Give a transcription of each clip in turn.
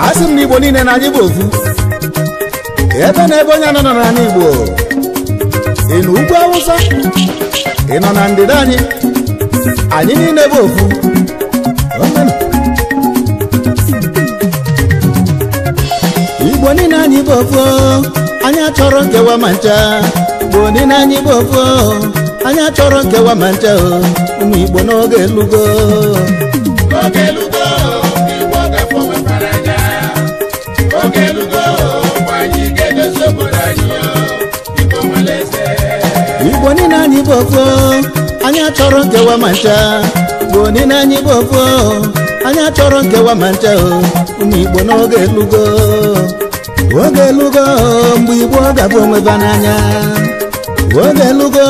Asị m na Igbo niile na anyị bụ ofu. Ebe na ebe onye nọ n'ala Igbo, ị nọ ugwu Awụsa, ị nọ na ndịda anyị, anyị niile bụ ofu. Igbo niile anyị bụ ofu, anyị achọrọ nkewa ma ncha. Igbo niile anyị bụ ofu, anyị achọrọ nkewa ma ncha. Ụmụ Igbo n'oge elugo. Oge elugo, Igbo ga-afọ mepere anya. Oge elugo, anyị ga-edozi obodo anyị. Igbo nwere eze. Igbo niile anyị bụ ofu, anyị achọrọ nkewa ma ncha. Igbo niile anyị bụ ofu, anyị achọrọ nkewa ma ncha. Ụmụ Igbo n'oge elugo. Oge elugo mgbe Igbo ga-abụ onwe ba n'anya. Oge elugo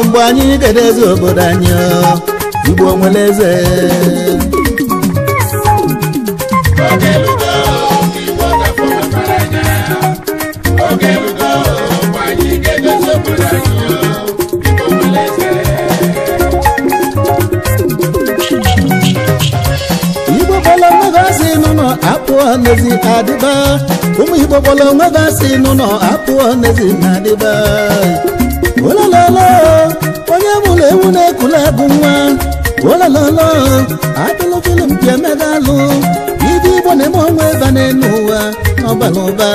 mgbe anyị ga-edozi obodo anyị. Igbo nwere eze. Oge elugo, Igbo ga-afọ mepere anya. Oge elugo, anyị ga-edozi obodo anyị. Igbo nwere eze. Igbo kpọrọ onwe ha asị n'ụlọ apụọ n'ezi adịba. Ụmụ Igbo kpọrọ onwe ha asị n'ụlọ apụọ n'ezi na-adịba. Olololo, onye mụrụ ewu na-ekulu agụ nwa. Olololo, atụlụ filim nke emega alụ. Ibe Igbo na-eme onwe ebe n'elu ụwa n'ọbara ụba.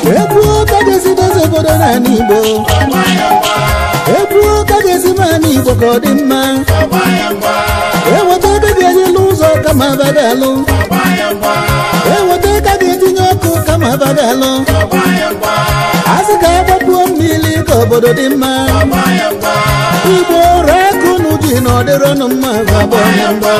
Egwu ka ga-esi dozie obodo n'ala Igbo. Egwu ka ga-esi mee ala Igbo ka ọ dị mma. Eweta ego ga-enyelu ụzọ kama abaghị alụ. Eweta ego ga-etinye ọkụ kama abaghị alụ. Asị ka agbapụo mmiri ka obodo dị mma. Igbo ree aka unu ji na ọ dịrị ọnụ mma ga-agba onye mgba.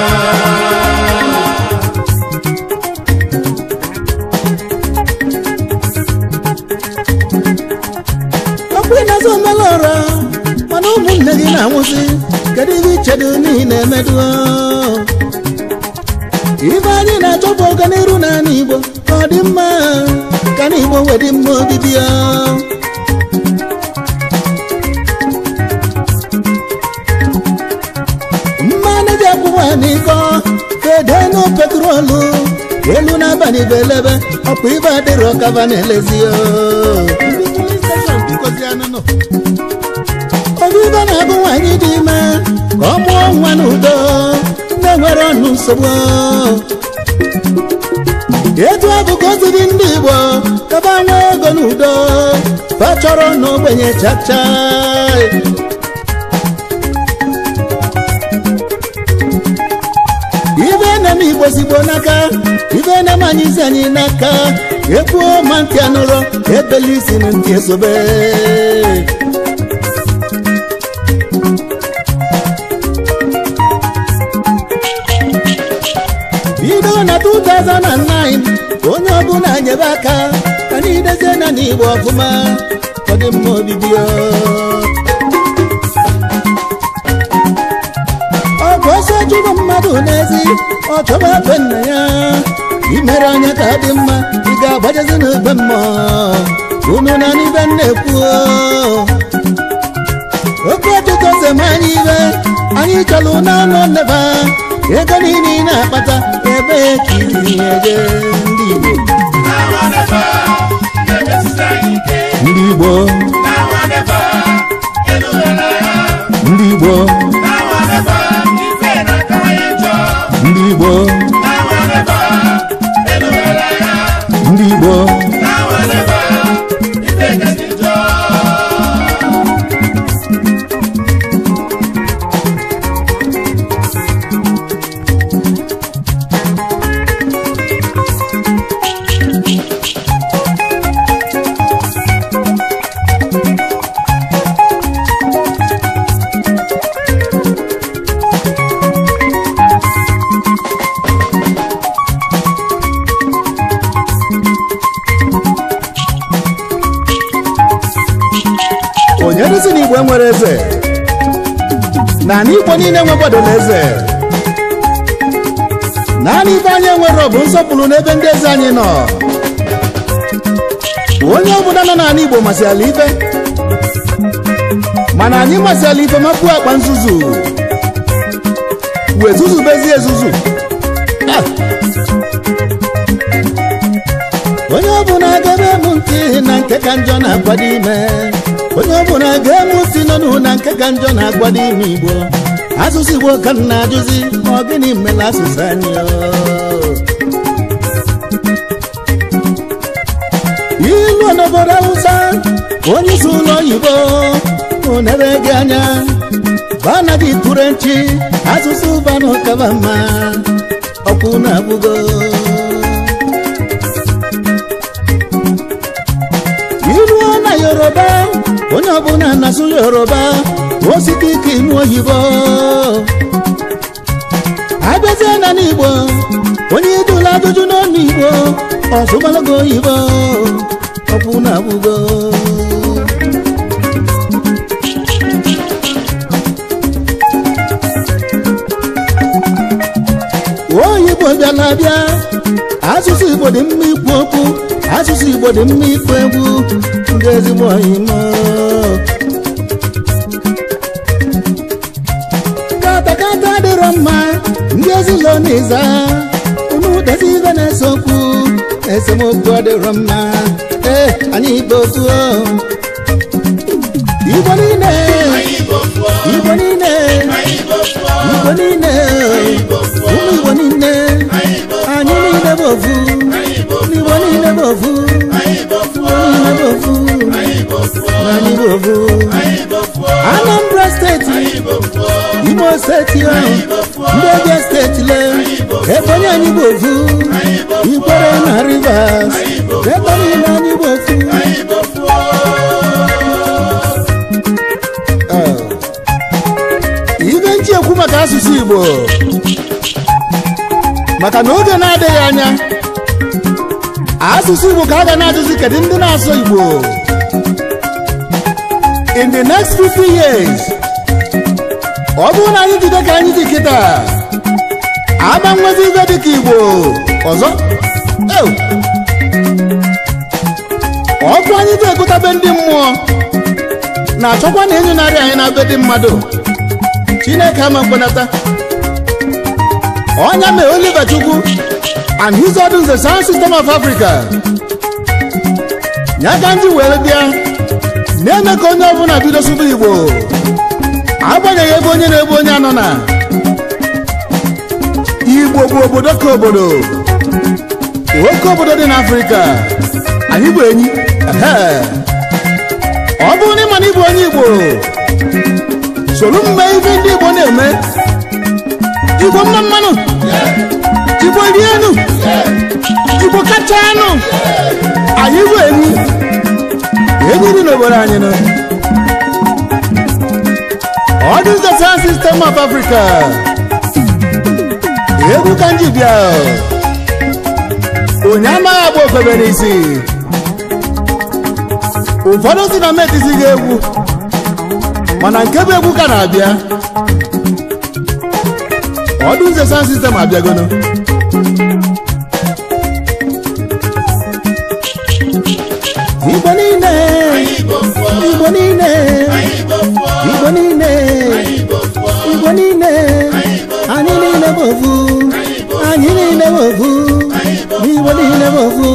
Ọkwa ịnazi omelọra mana ụmụnne gị na-anwụsị. Kedu ihe ichedo n'ihi na-emedu? Ibe anyị na-achọpụ ọganiru n'ala Igbo ka ọ dị mma, ka na Igbo wee dị mma obibi ya. Mmanụ ji akwụkwọ n'iko fedenu petrolu elu n'abalị belebe ọkwa ibe adịrọ ọkaba na-elezi. Obibe na-agụ nwaanyị dị ime ka ọ mụọ nwa n'udo na-enwere ọnụ nsogbu. Etu ọ bụ ka o siri ndị Igbo kaba nwee ego n'udo, fa chọrọ n'ogbenye chacha. Ibe na-eme Igbo sigbo n'aka, ibe na-eme anyị isi anyị n'aka. Ekwuo ma ntị anụrụ, ebele isi na ntị esobe. Bido na 2009, onye ọbụla nyebe aka ka anyị dezie na n'Igbo ọfụma ka ọ dị mma obibi. Ọ bụ ọsọ jụrụ mmadụ n'ezi, ọ chọba be nna ya. Imere anya ka dị mma, ị ga-agbajezi n'ebe mmụọ. Unu na n'ibe na-ekwu oke ọchịchọ sem anyị ibe anyị chọrọ n'ọnụ nneba. Ego niile ị na-akpata ebe ka iri eje. Ndị Igbo, ndị Igbo, ndị Igbo, ndị Igbo, ndị Igbo. Onye si n'Igbo nwere eze, Na ala Igbo niile nwekwadola eze. Naanị ife anyị enwere bụ nsọpụrụ n'ebe ndị eze anyị nọ. Onye ọbụla nọ n'ala Igbo masịala ife, mana anyị masịala ife mapụ akpa nzuzu wee zuzubezi ezuzu. Onye ọbụla ga-eme m ntị na nke ka njọ na-akwado ime. Onye ọbụla ga-eme ntị nọ na nke ka njọ na-akwado ime Igbo. Asụsụ Igbo ka m na-ajụzi, ma ọ gịnị mere asụsụ anyị? Ilu n'obodo Hausa, onye isi ụlọ oyibo onere gị anya, banaghị turenchi asụsụ banụ kaba mma, ọkwụ na-abụgo. Ilu na Yoruba, onye ọbụla na-asụ Yoruba, osite ike ịnụ oyibo. Abịazie na n'Igbo, onye idula ajụjụ n'ọnụ Igbo, ọsụgbalago oyibo, ọkwụ na-abụgo. Oyibo bịara abịa, asụsụ Igbo dị mma ikwu okwu, asụsụ Igbo dị mma ikwu egwu, ndị ezigbo oyimo. Katakata adịrọ mma, ndị ezilo na ịza, unu dezi ibe na-ese okwu, esemokwu adịrọ mma. Ee, anyị Igbo fuo. Igbo niile, Igbo niile, Igbo niile, ụmụ Igbo niile, anyị niile bụ ofu. Igbo niile bụ ofu, Igbo niile bụ ofu, anyị bụ ofu. Anambra steeti, Imo steeti, ndị Abia steeti le, Ebonyi anyị bụ ofu, Ikwere na Rivers, ebe niile anyị bụ ofu. Ibe nji ekwu maka asụsụ Igbo, maka na oge na-adịghị anya asụsụ Igbo ka a ga na-ajụzi kedu ndị na-asụ Igbo. In the next 50 years, ọ bụrụ na anyị jide ka anyị dị kịta, ama nwezi ife dịka Igbo ọzọ. Ọkụ anyị ji ekụtabe ndị mmụọ na-achọkwa na ịnyụnarị anyị na be dị mmadụ. Chineke ama mkpenata. Ọnya mee Oliver Chukwu and his Odunze Sound System of Africa ya ka ndị were bịa na-eme ka onye ọbụla bido sụba Igbo, agbanyeghị ebe onye na-ebe onye anọ na Igbo bụ obodo ka obodo, oke obodo dị n'Afrịka. Anyị bụ enyi. Ọ bụrụ na ịma na ịbụ onye Igbo, soro mme ife ndị Igbo na-eme. Igbo mma mmanụ, Igbo rienu, Igbo kacha anụ. Anyị bụ enyi, enyi dị n'obodo anyị nọ. Odunze Sound System of Africa, egwu ka nji bịa. Onye amaghị agba ofebe n'isi. Ụfọdụ si na metisi gị egwu, mana nke bụ egwu ka na-abịa. Odunze Sound System abịagono. Igbo niile, Igbo niile, Igbo niile, Igbo niile, anyị niile bụ ofu, anyị niile bụ ofu, Igbo niile bụ ofu,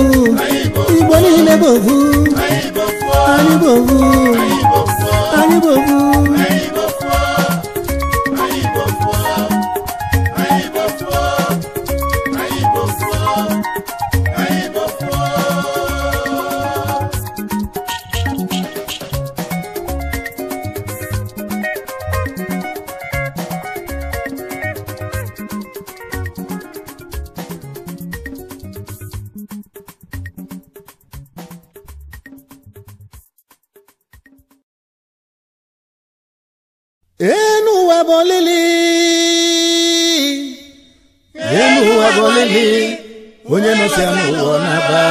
Igbo niile bụ ofu, anyị bụ ofu, anyị bụ ofu. Enu ụwa bụ olili, enu ụwa bụ olili, onye nọsịa n'ụwa na-aba.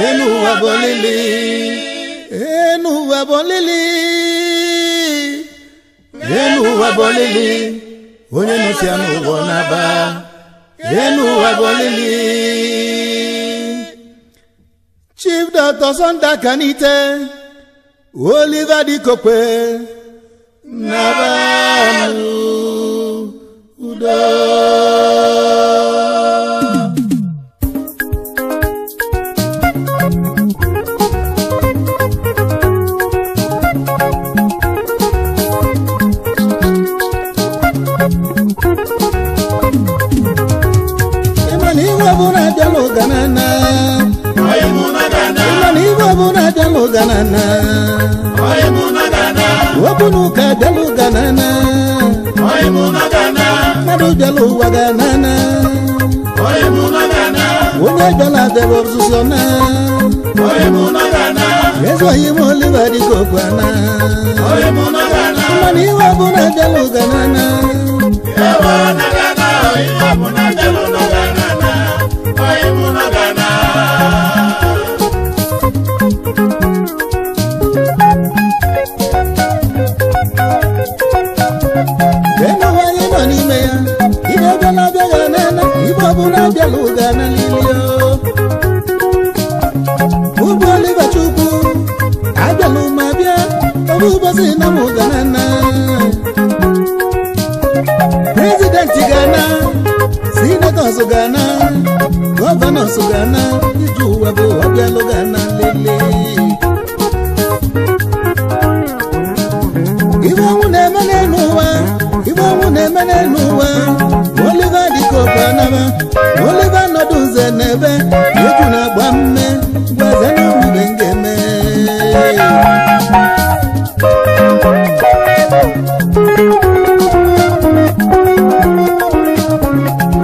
Enu ụwa bụ olili, enu ụwa bụ olili, enu Enu ụwa bụ olili, onye nọsi ya n'ụwa na-aba. Enu ụwa bụ olili. Chief Dr. Sunday Akanite, Oliver Dikokwe, nabanu udo. Ịma na iwe ọbụla abịala ụganana. Ịma na iwe ọbụla abịala ụganana. Okwu na ụka abịala ụganana. Mmadụ bịala ụwa ganana. Onye bịala abịala ọzụzọ na. Ezi oyi m Oliver Dikokwe na. Ịma na iwe ọbụla abịala ụganana. Enu ụwa anyị nọ n'ime ya, ibe bịala abịa ganana, ibe ọbụla abịala ụgana lili o. Ugbo Oliver Chukwu, abịala ụma bịa, ọbụ ụbọchị na m ụganana. Prezidenti gana, sinetọs gana, gọvanọs gana, ije ụwa bụ ọbịalụ gana lele. Ibe ọnwụ na-eme n'elu ụwa, ibe ọnwụ na-eme n'elu ụwa, Oliver Dikokwe anaba, Oliver nọdụ nze n'ebe, egwu na-agba mme, gwaze n'omume ngeme.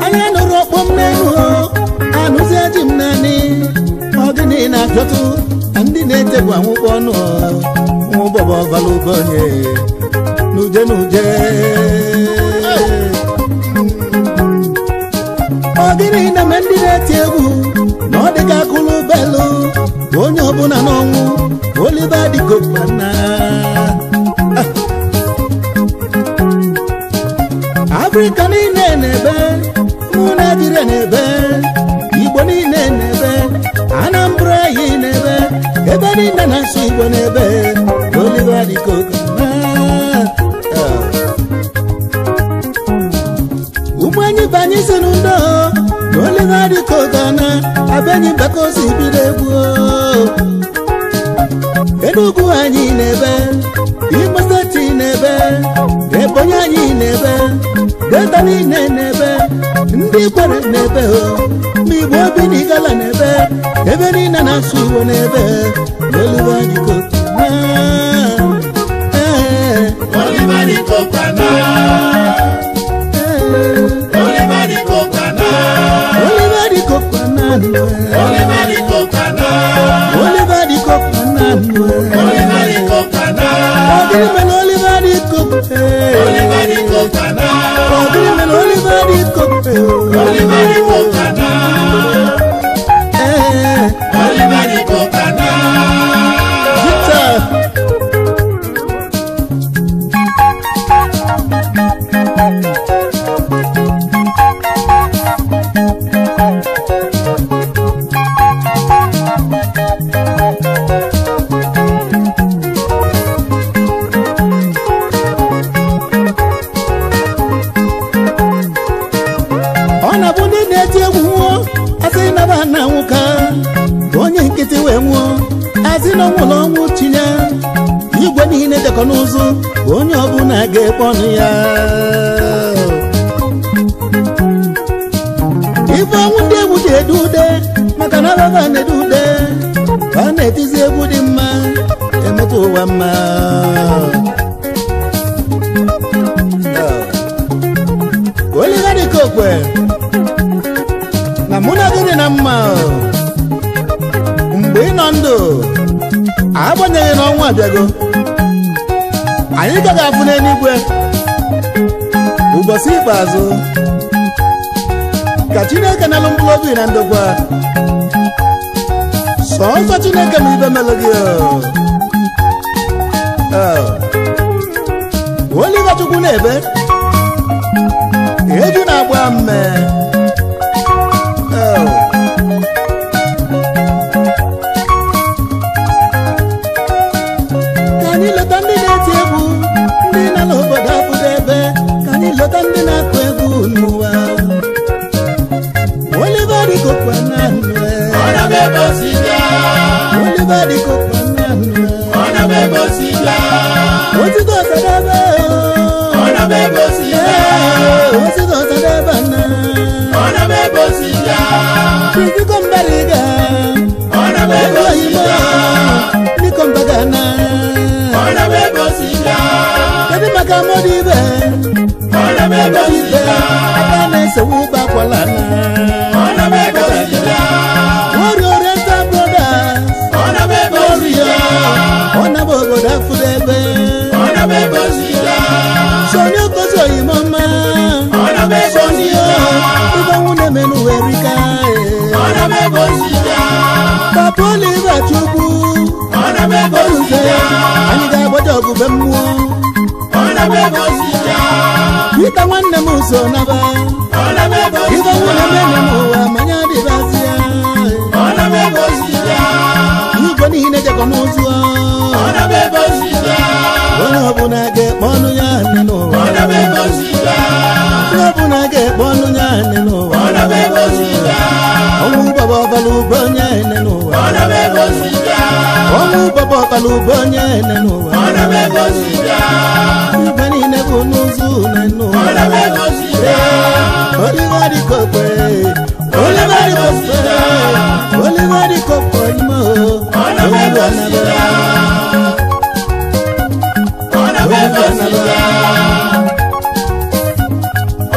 Anya nụrụ ọkpọ m n'elu o, anụzie ji m naanị, ọ gịnị na-apịọtụ na ndị na-etegbu anwụkpọ ọnụ o, nwụbọbọ balụbọnye n'uje n'uje. Ọ gịnị na-eme ndị na-eti egwu na ọ dị ka akụlụ belụ, onye ọbụla n'ọnwụ Oliver Dikokwe na. Afrịka niile na-ebe, mụ Naịjirịa na-ebe, Igbo niile na-ebe, Anambra yi na-ebe, ebe niile na-asụ Igbo na-ebe, Oliver Dikokwe na. Ụmụ anyị bụ anyị si n'udo, na Oliver Dikokwe na, abịa mbakọ si bido egwu. Enugu anyị na-ebe, Imo steeti na-ebe, Ebonyi anyị na-ebe, Delta niile na-ebe, ndị Ikwere na-ebe o, ma Igbo obi na Igala na-ebe, ebe niile na-asụ Igbo na-ebe, Oliver Dikokwe na. Oliver Dikokwe na. Oliver Dikokwe na. Oliver Dikokwe na. Oliver Dikokwe na. Oliver Dikokwe na. Oliver Dikokwe na. Ọ gịnị mere Oliver Dikokwe? Oliver Dikokwe na. Ọ gịnị mere Oliver Dikokwe? Oliver Dikokwe na. Oliver Dikokwe na. Victor. Ọ na-abụ ndị na-eti egwu nwụọ, asị naba na nwụka, onye nkịtị wee nwụọ, asị na ọnwụlọ ọnwụ tinye, igwe niile dekọ n'ụzụ, onye ọbụla ga-ekpe ọnụ ya. Ife ọnwụ ndị egwu dị edu ude, maka na ababa na-edu ude, ọ na-etizi egwu dị mma, emetụ ụwa mma. Oliver Dikokwe na mụ na gị dị na mma mgbe ị nọ ndụ, agbanyeghị na ọnwụ abịago, anyị ka ga-afụ n'eluigwe ụbọchị ikpeazụ. Ka Chineke nalụ mkpụrụ obi na ndokwa, sọọsọ Chineke ma ibe melụ gị. Oliver Chukwu. Egwu na-ebe eju na-agba mme. Ka anyị lọta ndị na-eti egwu, ndị nọ n'obodo apụdebe. Ka anyị lọta ndị na-akụ egwu n'ụwa. Oliver De Coque na nwe. Oliver De Coque na nwe. Otito Osadebe. Otito Osadebe na. Riziko Mbariga. Niko Mbagana. Kedu maka Modibe? Modibe aka na-esewu ụgbọakwala na. Warrior Oriental Brothers. Warrior. Ọ na-abụ obodo afụdebe. Sonny Okosi oyimọma. Sonny o, ibe nwunye menu werika. Papa Oliver Chukwu. Oruze, anyị ga-agbaja ọgụbe mmụọ. Peter nwanne m so naba. Ibe nwunye menu n'ụwa manya dịbazịa. Igwe niile jekọ n'ụzọ. Onye ọbụla ga-ekpe ọnụ ya nne n'ụwa. Onye ọbụla ga-ekpe ọnụ ya nne n'ụwa. Ọnwụ baba ọbala ube onye nne n'ụwa. Ọnwụ baba ọbala ube onye nne n'ụwa. Igwe niile bụ n'ụzọ nne n'ụwa. Oliver De Coque, Oliver De Coque, Oliver De Coque imo. Oliver anaba. Oliver anaba.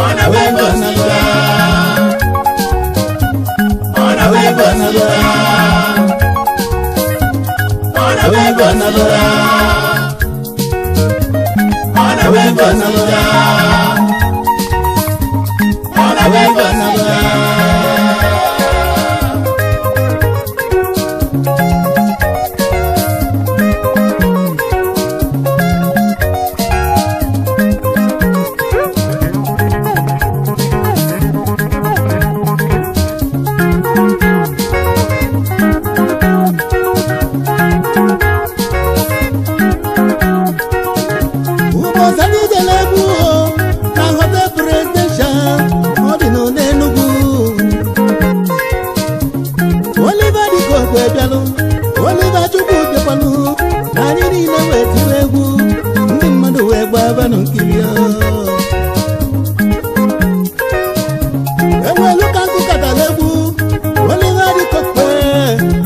Oliver anaba. Oliver anaba. Oliver anaba. Oliver anaba. Oliver anaba. Oliver Chukwu bịakwanụ na anyị niile wee tiri egwu, ndị mmadụ wee gbabanụ nkiri. Enwelu ka nkụ katara egwu, Oliver De Coque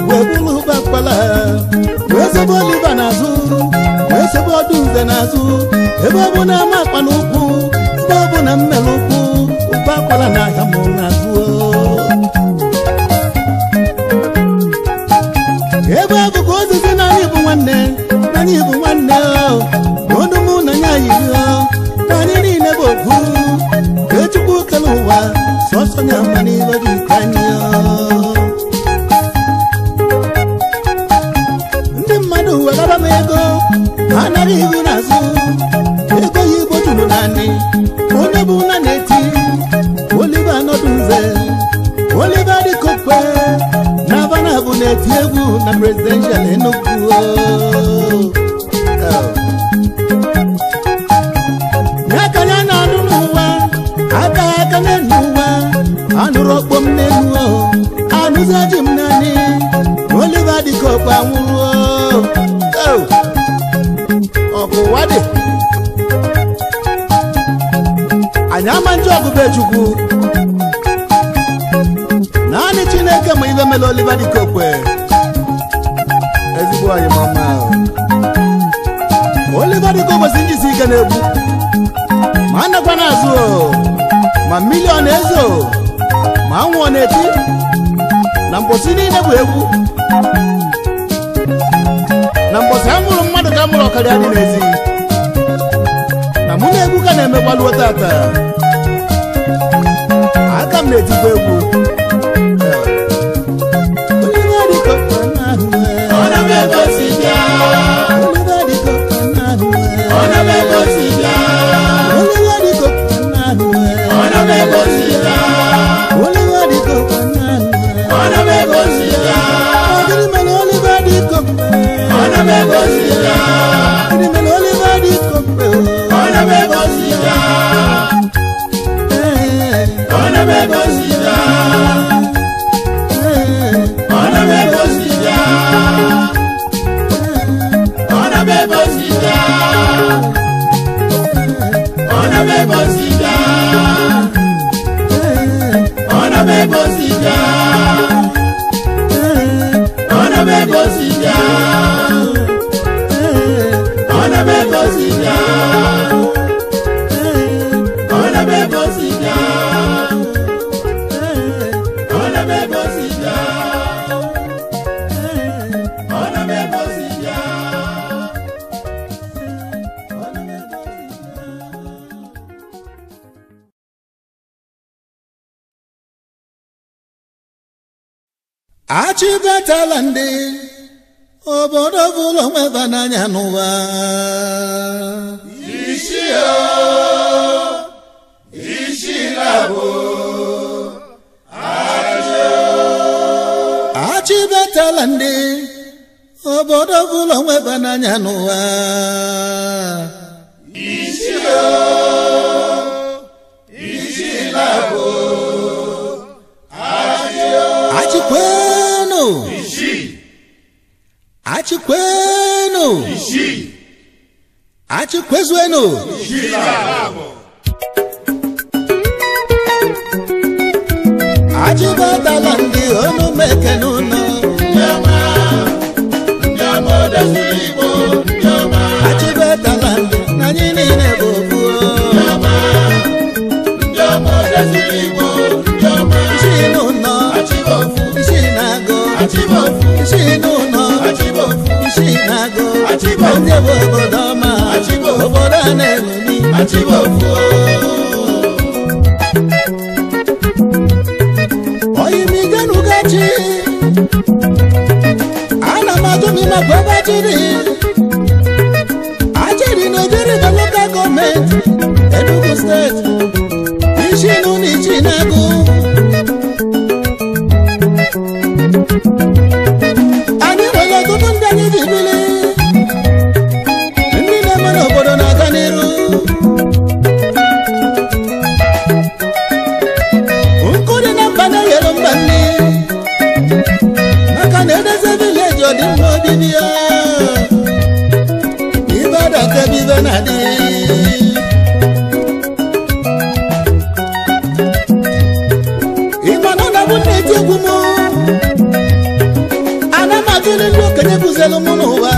wee buru ụgbọakpala wee sebe Oliver n'azụ, wee sebe Odunze n'azụ. Ebe ọ bụ na ama akpa n'ụkwụ, ebe ọ bụ na mmere ụkwụ, ụgbọakwala na-ahịa mụ n'azụ. Ebe ọ bụkwa ozizi na anyị bụ nwanne, na anyị bụ nwanne, ọnụ mụ na anya yiri, na anyị niile bụ ofu. Ka Chukwu kere ụwa, sọsọ ya ma n'ihe dị ka anyị. Ndị mmadụ wegara m ego, ha anaghị ihu n'azụ. Ego ya igbo juru naanị, onye bụ na na-eti Oliver Odunze, Oliver De Coque na Havana bụ na-eti egwu na presidential Enugu. Ya ka ya na-anụ n'ụwa, aka aka n'elu ụwa, anụrụ ọkpọ m n'elu, anụzi ji m naanị. Oliver De Coque anwụrụ. Ọgụ ụwa dị. Anyị ama njọ ọgụbe Chukwu. Naanị Chineke ma ibe mere Oliver De Coque. Ezigbo anyị mama. Oliver De Coque si njisi ike na-egwu. Ma anakwa n'azụ, ma miliọn ezo, ma anwụ ọ na-eti, na mposi niile bụ egwu. Na mposi a mụrụ mmadụ ka mụrụ ọkarịa dị n'ezi. Na mụ na egwu ka na-emekwaluo tata. Aka m na-etikwa egwu. Oliver De Coque na Oliver De Coque na Achịbatala ndị obodo bụlụ onwe ba n'anya n'ụwa. Isi o, isi labo, achị. Achịbatala ndị obodo bụlụ onwe ba n'anya n'ụwa. Isi o, isi labo, achị. Achịkwenu. Achikwenu. Achikwezuenu. Achibatala ndị onu mekenu nọ. Achibatala ndị anyị niile bụ ofu. Isi n'ụlọ, isi na-agụ, isi n'ụlọ, isi na-agụ, ndị bụ obodo ọma, obodo a na-elomi. Oyimigenugachi, ana m ajụ m ịmakwa ebe achịrị. Achịrị na Ojeriga Local Government, Enugu State, isi n'ụlọ isi na-agụ. Anyị nwere ọtụtụ ndị anyị ji bili, ndị na-eme n'obodo na-aga n'iru. Nkụ dị na mba na-enyere mba nri, maka na edeze vileji ọ dị mma obibi ya. Ibe adaka ebe ibe na-adị. Ịma na ọ na-abụ na-eti egwu m, ana m atụle ndị okenye kụzielu m n'ụwa,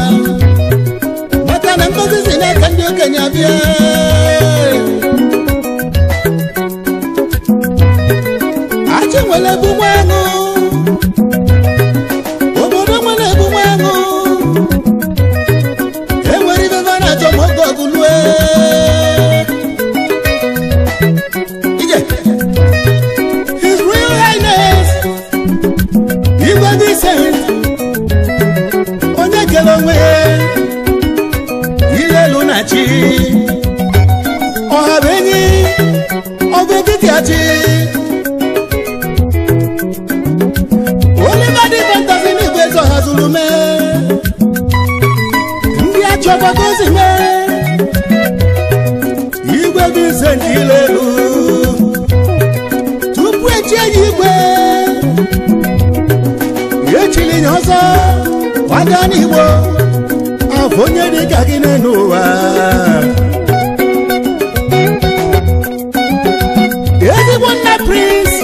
maka na ngọzi si n'aka ndị okenye abịa. Achị nwere ebu nwa aṅụ, obodo nwere ebu nwa aṅụ, enwere ibe ebe a na-achọ ma oge ọgụ lue. Ije. His Royal Highness Igwe Vincent, onye kere onwe ya, ile elu na chi, ọha bụ enyi, ọ bụ etiti achị. Oliver dị fantasy n'igwe eze ọha zuru mee, ndị achị ọgbakọ ozi mee. Igwe Vincent ile elu, tupu echie ya igwe, echili ya ọzọ gbaga n'Igbo, afọ onye dị ka gị n'elu ụwa. Ezigbo nna Prince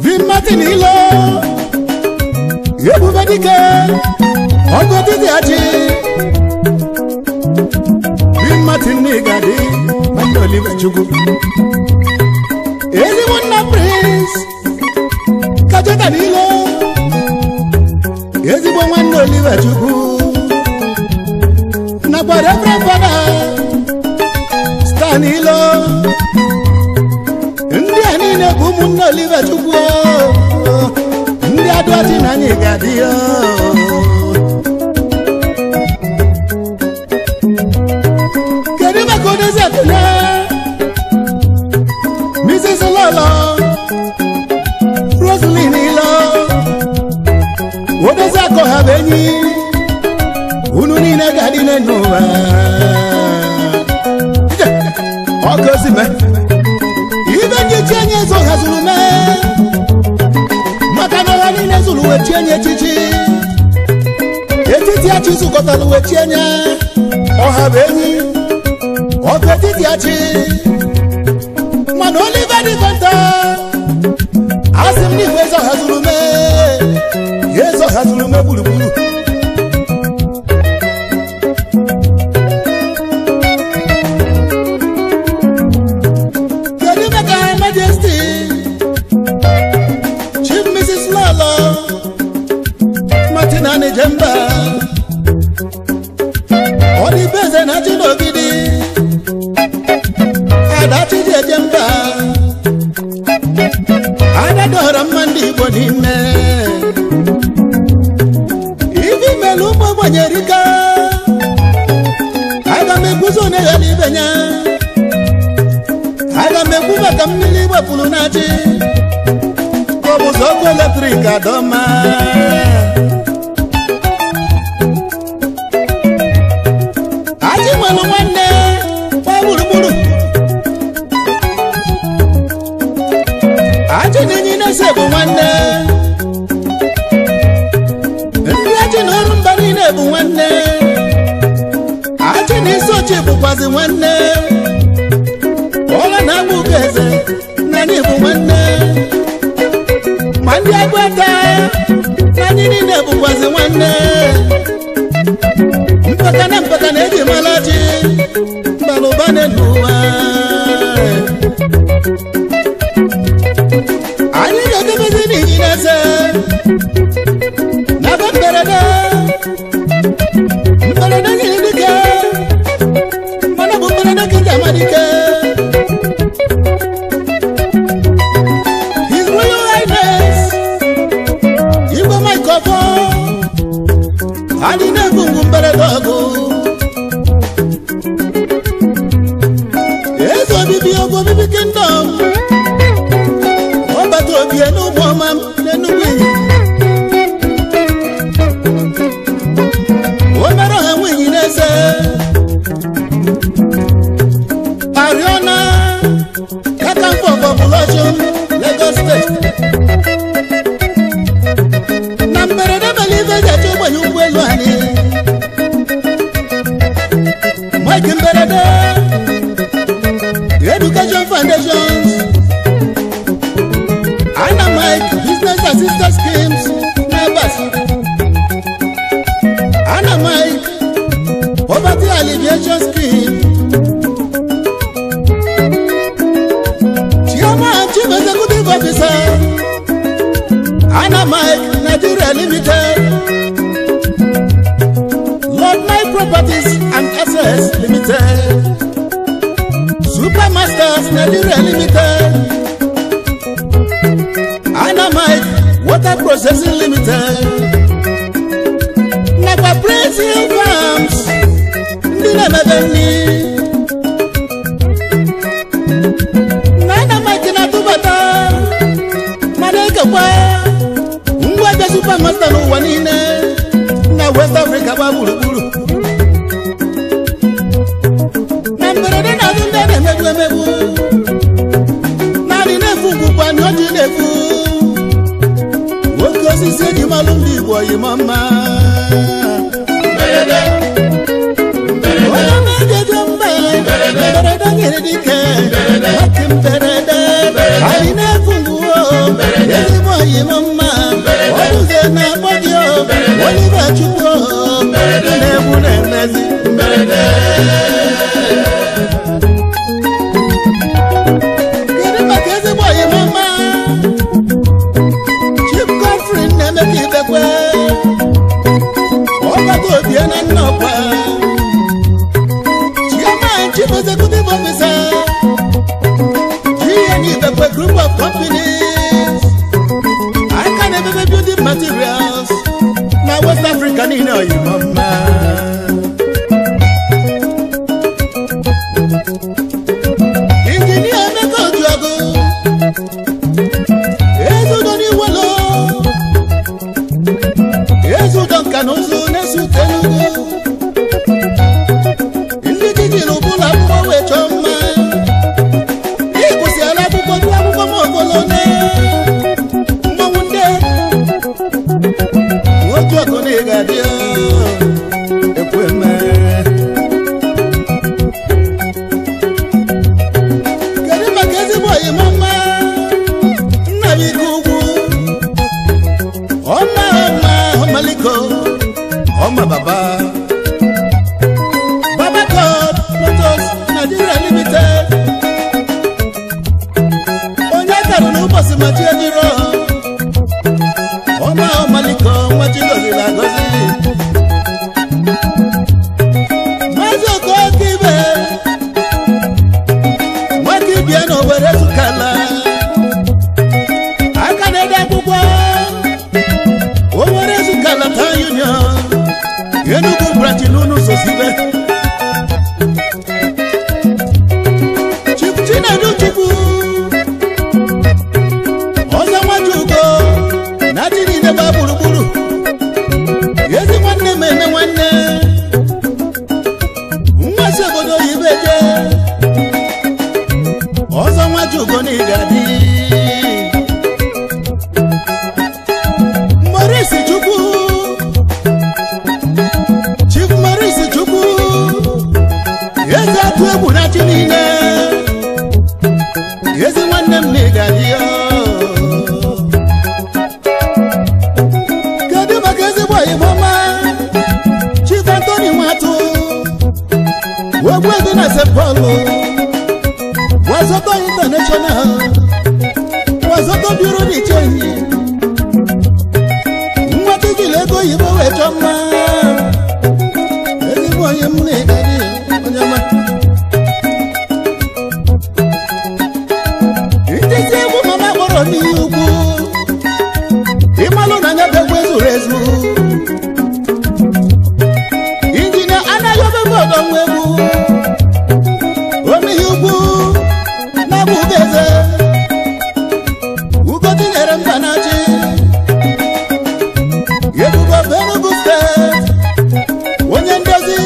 V. Martin Ilo, Ebube Dike, ọgụ etiti achị. V. Martin N'Igadi, nwanne Oliver Chukwu. Ezigbo nna Prince Kajota Ilo, ezigbo nwanne Oliver Chukwu, nakwa Reverend Fada Stan Ilo. Ndị a niile bụ ụmụnne Oliver Chukwu, ndị adụachi na anyị ga-adị. Kedu maka odozi akụna Mrs. Lolo Roselyn Ilo, odozi akụ ha bụ enyi, unu niile ga-adị n'ụwa. Ọgọzi mee ibe ndị chi enye ezo ha zuru mee, maka na ọha niile zuru wee chi enye echichi, etiti achị zukọtara wee chi enye ọha bụ enyi, ọgụ etiti. n'etiti achị mana Oliver De Coque asị m n'igwe eze ọha zuru mee eze ọha zuru mee gburugburu. Kedu maka Majesty Chief Mrs. Lolo Martina Nijemba Ọdịbeze na chi n'ogidi Adachi ji eje mba Ada dọrọ mma ndị Igbo n'ime ife imelu ụmụ ogbenye erika aga m ekwuzi onye ghara ibe ya aga m ekwu maka mmiri wepụrụ na chi ka ọ bụ sọ ọkụ eletrik adọma. Achị nwere nwanne gba gburugburu achị na enyi na-ese bụ nwanne ndị achị na ọrụ mba niile bụ nwanne achị na isi ochi bụkwazi nwanne ọla na-agba ụka eze na anyị bụ nwanne ma ndị agwata na anyị niile bụkwazi nwanne mpaka na mpaka na-eji mara ji mbalụba n'ụwa. Anyị ga-edebezi n'ihi na-ese na be mberede mberede nyere dike mana bụ mberede ka eji ama dike. His Royal Highness Igwe Mike Ofo adị na-egwu ngwu mberede ọgụ eze obibi ọgụ obibi kingdom ọbata obi n'ụmụ ọma n'Enugu Iyi o mere ọha nwunye n'eze Ariona Kakanfò Population Lagos State na mberede mere ife eji achọ ogbenye ụgbọelu anyị Mike Mberede Education Foundations Anna Mike Business Assistance Schemes Nabas Anna Mike Poverty Alleviation Scheme Chairman Chief Executive Officer Anna Mike Nigeria Limited Lord Mike Properties and Assets Limited Supermasters Nigeria Limited Anna Mike Water Processing Limited nakwa Prince Hill Farms ndị na-emebe nri na Anna Mike na-atụbata ma na-ekekwa ngwa eje Supermaster n'ụwa niile na West Africa gba gburugburu na mberede na-azụ ndị a na-emegbu emegbu naanị na-efu bụkwa na ọjị na-efu nwoke osisi eji malụ ndị Igbo yima mma Mberede onye na-ejeje mba mberede nyere dike nwoke mberede anyị na-efu ngwuo ezigbo oyima mma ọdụze na-akpọ gị Oliver Chukwu na-egwu na-emezi mberede kedu maka ezigbo oyima mma Chief Godfrey na-emeka ibekwe ọgbata obi na nna ọkwa Chairman Chief Executive Officer GN Ibekwe Group of Companies ma chi ejiro ọma ọmaliko nwa chi gọziri agọzi Maazị Okoke Ibe nwata ibie na Owerre Ezukala aka na-ede akwụkwọ Owerre Ezukala Town Union Enugu branch n'unu sosibe Chief Chinedu Chukwu ọzọ Nwajugo na chi niile gba gburugburu ezi nwanne m eme nwanne nwa si obodo oyibo eje ọzọ Nwajugo na ịga-adị Maurice Chukwu Chief Maurice Chukwu eze atụ egwu na chi niile ezi nwanne m na ịga-adị ya. Kedu maka ezigbo Igbo ọma Chief Anthony Nwatụ Ogbuebi na St. Paul Wazoto International Wazoto Bureau de Change nwata ijili ego oyibo wee chọọ mma ezigbo onye m na-ịgadị onye ọma ntịzi egwu mama kpọrọ n'ihe ukwu ịmalụ na anya bụ egwu ezuru ezu injinia anaghị obebe ọdọ nwa egwu omeihe ukwu na-abụ eze Ugo tinyere mba na-achị Ebube bụ Enugu steeti onye ndozi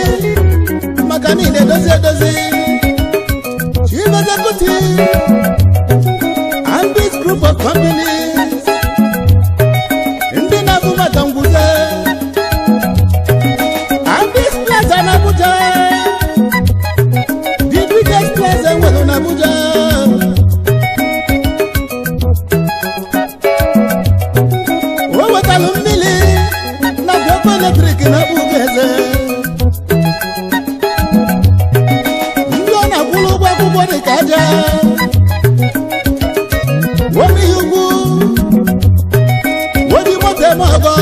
maka niile edozi edozi Chief Executive Ambis Group of Companies ndị na-abụ maka ngwuze Ambis Plaza na Abuja the biggest plaza enwere na Abuja o wetalụ mmiri na ọkụ eletrik na abụghị eze ndị ọ na-akwụrụ ụgwọ akwụkwọ dị ka aja omeihe ugwu oji moto eme ọgọ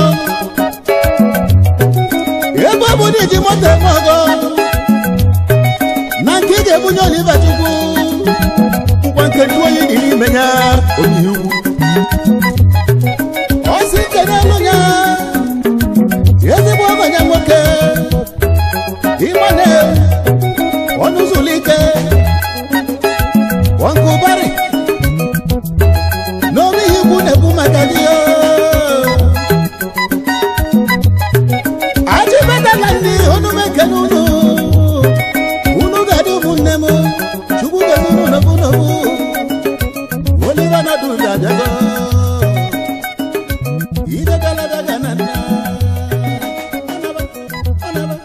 ebe ọ bụ na iji moto eme ọgọ na nke ị ga-ebunye Oliver Chukwu nkwa nke ndị oyi dị n'ime ya omeihe ugwu ọ sị kelelu ya ezigbo ọbanya nwoke Emmanuel Ọnụzulike Ọnkụbarị n'omeihe ikwu na-ekwu maka gị achịbatala ndị onumekene unu unu ga-adị ụmụnne m Chukwu gozi unu n'obu n'obu Oliver Ndudu abịago ide galaga na nna Anaba, anaba,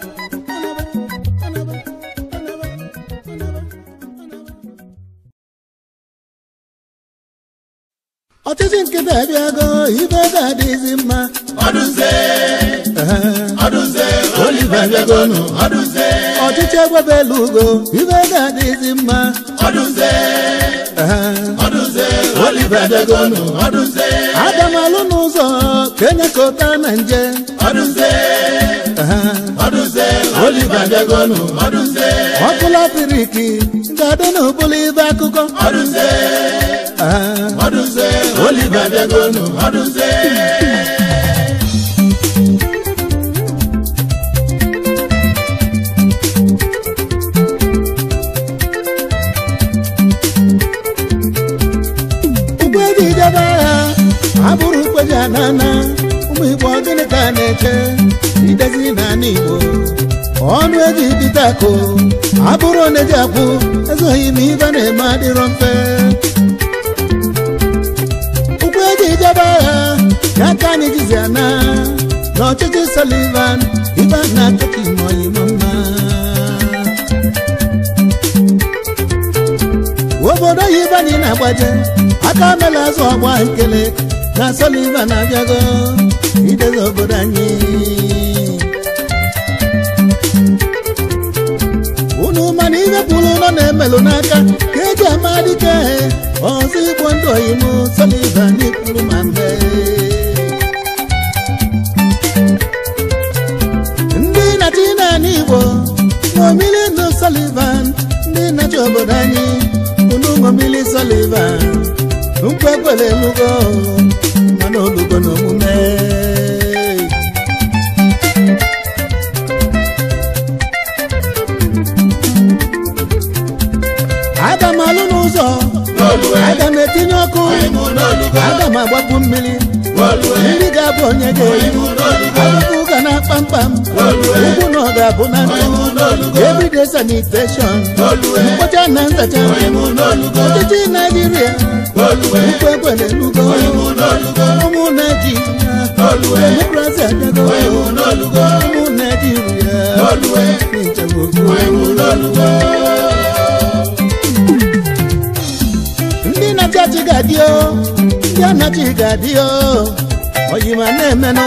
anaba, anaba, anaba, anaba, anaba. Ọchịchị nkịta abịago ibe ga-adịzi mma Ọdụnze, ọdụnze, Oliver abịagonu, ọdụnze, ọchịchị egwebela ugo ibe ga-adịzi mma ọdụnze, ọdụnze, Oliver abịagonu, ọdụnze, aga m alụ n'ụzọ ka enyekọta na nje ọdụnze, ọdụnze, Oliver abịagonu, ọdụnze, ọkụ latrik ga-adị n'ụbụla ibe akụkọ ọdụnze, ọdụnze, Oliver abịagonu, ọdụnze. Ugbo eji debe agha abụrụ ukpeji anana ụmụ Igbo gịnị ka a na-eche idezi n'ala Igbo ọnụ eji bite akụ abụrụ oneji akwụ ezoghị m ibe na-eme adịrọ mfe ụkwụ eji jebe agha ya ka anyị jizi ana n'ọchịchị Sullivan ibe na-achọka ime oyimo mma obodo oyibo anyị na-agbaje aka mela azụ ọgba nkele na Sullivan abịago idezi obodo anyị unu mana ibe kwuru nọ na-emelụ n'aka ka eji ama dike ọzọ Igbo ndụ oyim Sullivan ikwuru ma mbe ndị na-achị naanị Igbo ṅomili ndụ Sullivan ndị na-achị obodo anyị unu ṅomili Sullivan nkwekwere elugo mana olugo n'omume aga m alụ n'ụzọ aga m etinye ọkụ aga m agbapụ mmiri mmiri ga-abụ onye ga-eri akụkụ ga na kpamkpam ugwu na ọ ga-abụ na ntụ everyday sanitation mkpocha na nzacha ọchịchị Naijiria nkwekwere elugo ụmụ Naijiria demokrasi abịago ụmụ Naijiria ndị na-achị ga-adị o ndị anachi ga-adị o oyima na-emenụ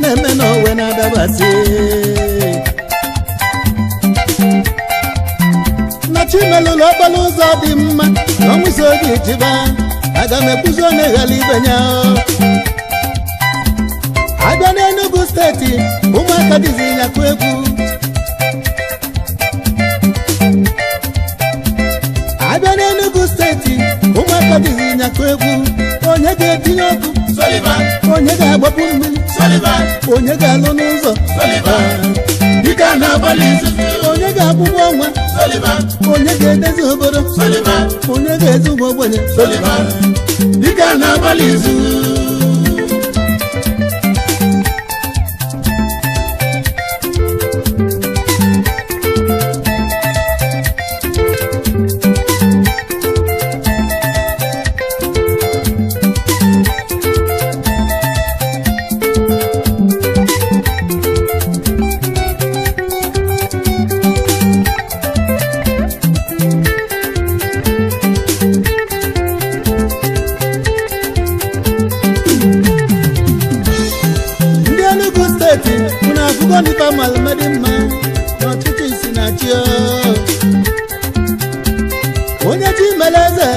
na-emenụ onwe na-adabasị na chimelụlụ okporo ụzọ dị mma na ọnwụsị oge jiba aga m ekwuzi onye ghara ibe ya abịa n'Enugu steeti ụmụaka dịzi ya kụ egwu abịa n'Enugu steeti ụmụaka dịzi ya kụ egwu onye ga-etinye ọkụ Sullivan onye ga-agbapụ mmiri Sullivan onye ga-alụ n'ụzọ Sullivan dike na-agbalị izuzu onye ga-akwụkwọ ọnwa Sullivan onye ga-edezi obodo Sullivan onye ga-ezi ụmụ ogbenye Sullivan dike na-agbalị izuzu ndị Enugu steeti unu afụgo n'ife malụmedị mma n'ọchịchị si na chi onye chi mere eze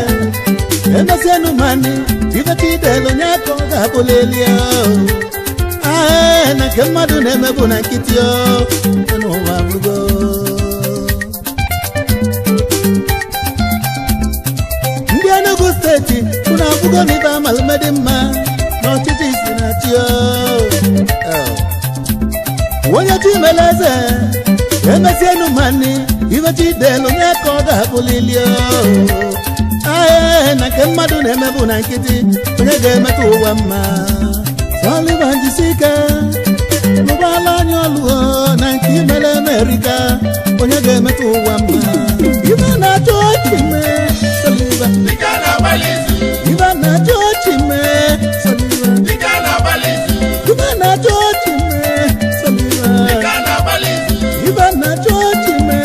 emesienụ mmanị ifechidelu nye aka ọ ga-abụleli ahee na nke mmadụ na-emebu na nkịtị n'ụwa bụgo ndị Enugu steeti unu afụgo n'ife malụmedị mma n'ọchịchị si na chi onye chi mere eze emesienụ mmanị ifechidelu nye aka ọ ga-abụlili ahee na nke mmadụ na-emebu na nkịtị onye ga-emetụ ụwa mma Sullivan jisi ike lụgbala anya ọlụo na nke imere Amerịka onye ga-emetụ ụwa mma ibe na-achọ chime Sullivan dike na-agbalị izuzu ibe na-achọ chime Sullivan dike na-agbalị izuzu ibe na-achọ chime Sullivan dike na-agbalị izuzu ibe na-achọ chime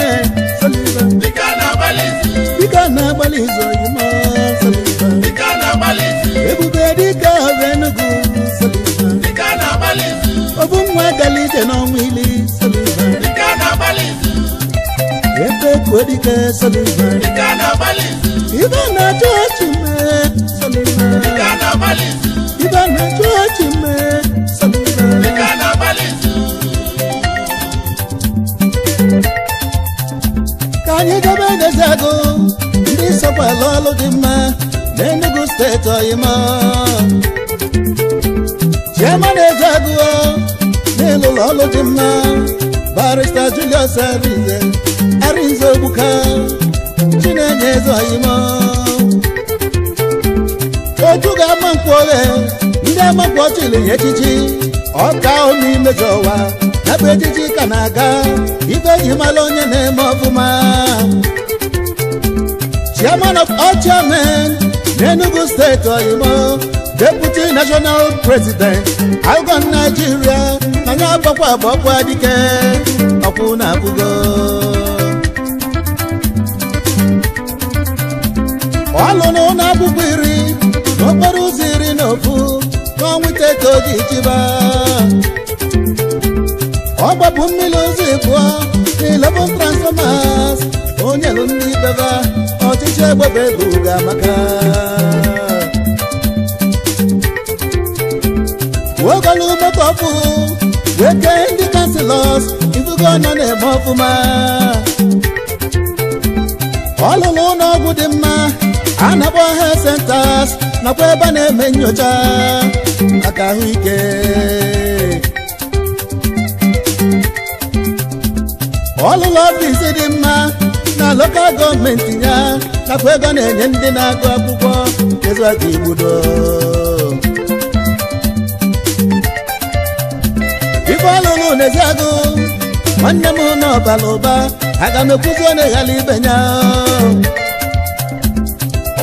Sullivan dike na-agbalị izuzu dike na-agbalị izu oyimo Sullivan dike na-agbalị izuzu ebube dike ọrụ Enugu Sullivan dike na-agbalị izuzu obu nwa gara ije n'ọnwa ili Sullivan dike na-agbalị izuzu ebe kuo dike Sullivan dike na-agbalị izuzu ibe na-achọ chime Sullivan dike na-agbalị izuzu ibe na-achọ chime Sullivan dike na-agbalị izuzu ka anyị jebe n'Ezeagu ndị sokwala ọlụ dị mma n'Enugu steeti oyima chioma na Ezeagu n'ịlụlụ ọlụ dị mma barista Julius Arinze Arinze Ogbuka Chinenye eze oyima oju ga-ama nkwoghe ndị amakwo chiri ya echichi ọka ome ụwa ya bụ echichi ka na-aga ibe ji mara onye na-eme ọfụma chairman of all chairmen n'Enugu steeti oyimo deputy national president Algon Nigeria na ya agbakwa agbakwa dike ọkwụ na abụgo ọlụ n'ụlọ akwụkwọ iri n'okporo ụzọ iri na ofu n'ọnwa iteghete oji chiba ọ gbapụ mmiri ụzọ ịbụọ na 11 transformers o nyelu ndị beba ọchịchị egbebe elu ga-amaka wogolu moto ọfụ wee kee ndị kanselọs ifugo nọ na-eme ọfụma ọlụlụ ụlọ ọgwụ dị mma a na-akpọ health centers nakwa ebe a na-eme nyocha maka ahụike ọlụlụ ọfịs dị mma na lokal gọọmenti ya nakwa ego na-enye ndị na-agụ akwụkwọ ezuaka igbudo ife ọlụlụ n'eziagụ nwanne m n'ọbara ụba aga m ekwuzi ọ na-eghala ibe ya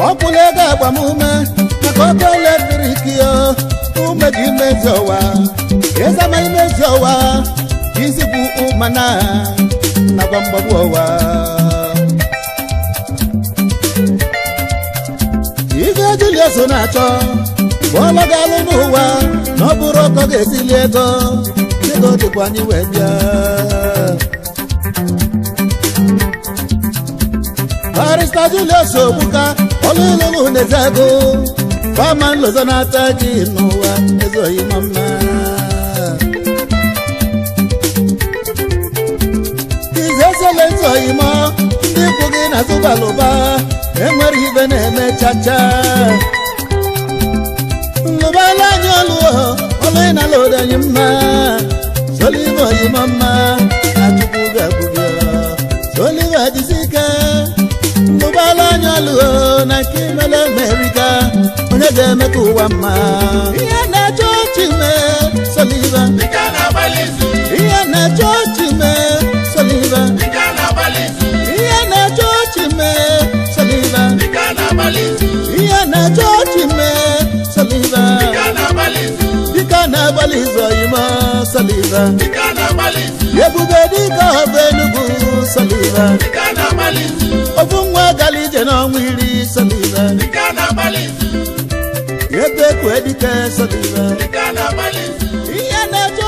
ọ kwụla ego agbamume maka ọkụ eletrik ya ume ji imezi ọwa ịzama imezi ọwa izikwu ụmana nakwa mgbagbu ọwa ife Julius na-achọ bụ ọlụ ga-alụ n'ụwa na ọ bụrụ ọkọ ga-esili ego ego dịkwa anyị wee bịa Barrister Julius Ogbuka ọlụ ịlụlụ n'eziagụ fama nlozo na-ata gị n'ụwa ezoghị ma mma izezele nzoghị ma ndị ikwu gị na zụbalụba enwere ibe na-eme chacha nlụbala anyị ọlụ ọlụ ịnala odo anyị mma solive oyima mma na chukwu ga-abụ gị solive jisi ike nlụbala anyị ọlụ na nke imele Amerịka onye ga-eme ka ụwa mma ihe na-achọ chi mee solive ihe na-achọ chi mee solive ihe na-achọ chi mee solive ihe na-achọ chi mee solive dịka na-agbalị izu oyima solive ebube dịka ọbụ Enugu solive ofu nwa gara ije n'ọnwa iri solive ebe ekwe dike solive ihe na-achọ